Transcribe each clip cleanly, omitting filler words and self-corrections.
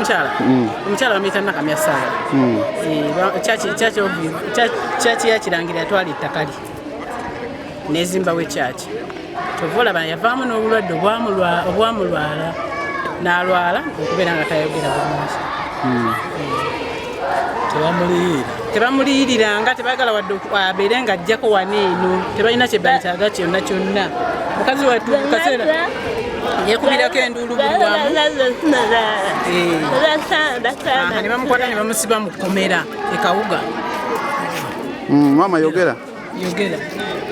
Omukyala, omukyala bamuyita Nakamya Saala. Church yakirangira yatwala ettaka lye nezimbawo ekyaki. Kyova olaba yavaamu n'obulwadde obwamulwala n'alwala okubeera nga tayogera bulungi. Tebamuliyirira. Tebamuliyiriranga, tebagala wadde abeere nga ajjako wano eno. Tebalina kye bayitaaga kyonna kyonna. Mukazi wattu mu kaseera yekubirako enduulu buli wamu. Aha, ne bamukwata ne bamusiba mu kkomera ekawuga. Maama, yogera. Yogera,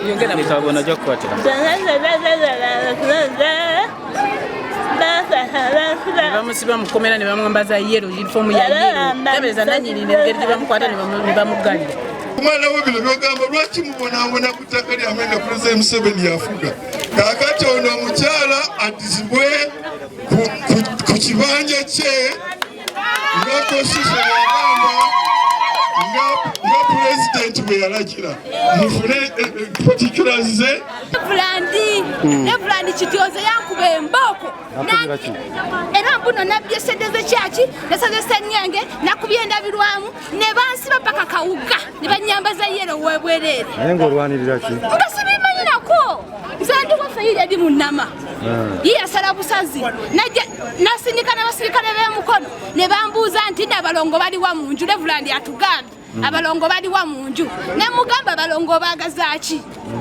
yogera. Kabona ajja kukwatira. Ne bamusiba mu kkomera ne bamwambaza yellow, uniform ya yellow. Tebereza nanyini engeri gye bamukwata ne bamuggalira. Omwana we, bino byogamba, lwaki mubonaabona ku ttaka lyammwe nga Pulezidenti Museveni yafuga? Kaakati ono omukyala addizibwe ku kibanja kye nga constitution yagamba, nga pulezidenti bwe yalagira. Mufune particulars ze. Reverend Kityoze yankuba embooko. Akubira ki? Era mbuno nabbye sente zekyaki, nasaze senyenge, nakubye endabirwamu ne bansiba paka Kawuga ne banyambaza yellow webwereere. Naye ng'olwanirira ki? Nga sibimanyi nako. Nze ndi waffe yiri eri munama ye yasala busazi. Najja nasindika n'abasirikale b'emukono ne bambuuza nti nno abalongo baliwa mu nju? Reverend atugambye abalongo baliwa mu nju? Ne mugamba, abalongo baagaza ki?